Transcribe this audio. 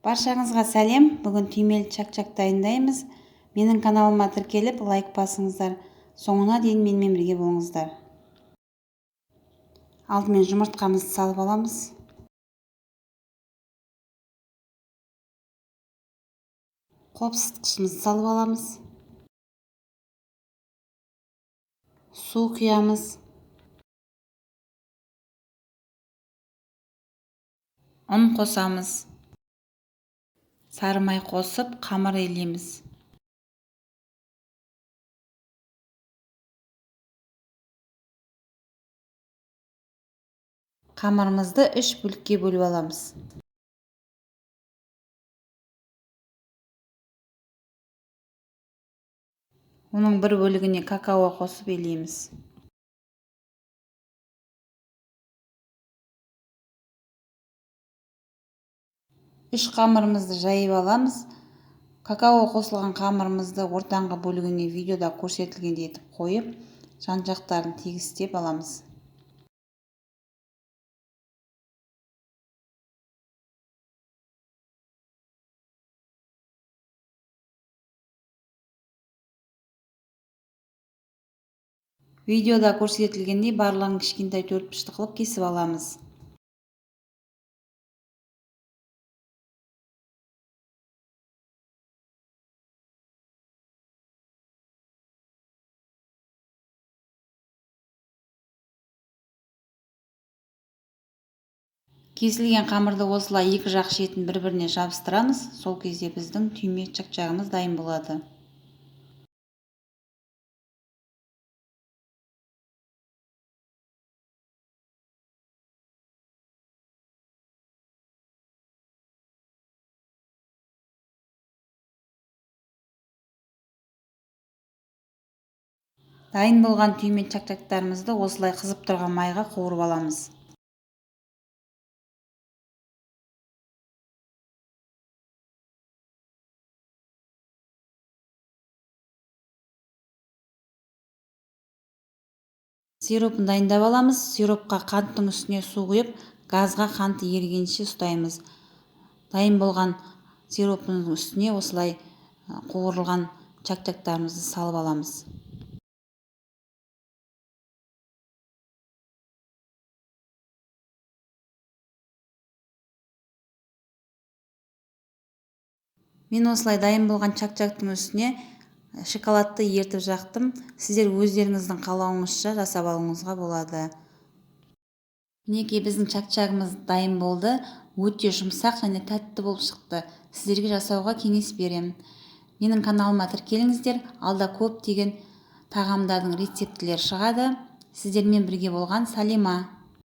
Баршаңызға сәлем. Бүгін түймелі чак-чак дайындаймыз. Менің каналыма тіркеліп, лайк басыңыздар. Соңына дейін менімен бірге болыңыздар. Алдымен жұмыртқамызды салып аламыз. Қопсытқышымызды салып аламыз. Су құямыз. Ұн қосамыз. Сары май қосып, қамыр илейміз. Қамырымызды 3 бөлікке бөліп аламыз. Оның бір бөлігіне какао қосып илейміз. Үш қамырымызды жайып аламыз. Какао қосылған қамырымызды ортаңғы бөлігіне видеода көрсетілгендей етіп қойып, жан-жақтарын тегістеп аламыз. Видеода көрсетілгендей барлығын кішкентай төртбұрышты қылып кесіп аламыз. Кесілген қамырды осылай екі жақ шетін бір-біріне жабыстырамыз. Сол кезде біздің түйме чак-чагымыз дайын болады. Дайын болған түйме чак-чактарымызды осылай қызып тұрған майға қуырып аламыз. Сиропын дайындап аламыз. Сиропқа қанттың үстіне су құйып, газға қанты ерігенше ұстаймыз. Дайын болған сиропының үстіне осылай қуырылған чак-чактарымызды салып аламыз. Мен осылай дайын болған чак-чактың үстіне шоколадты ертіп жақтым. Сіздер өздеріңіздің қалауыңызша жасап алуыңызға болады. Мінекей біздің чак-чагымыз дайын болды. Өте жұмсақ және тәтті болып шықты. Сіздерге жасауға кеңес беремін. Менің каналыма тіркеліңіздер. Алда көптеген тағамдардың рецептілері шығады. Сіздермен бірге болған Салима.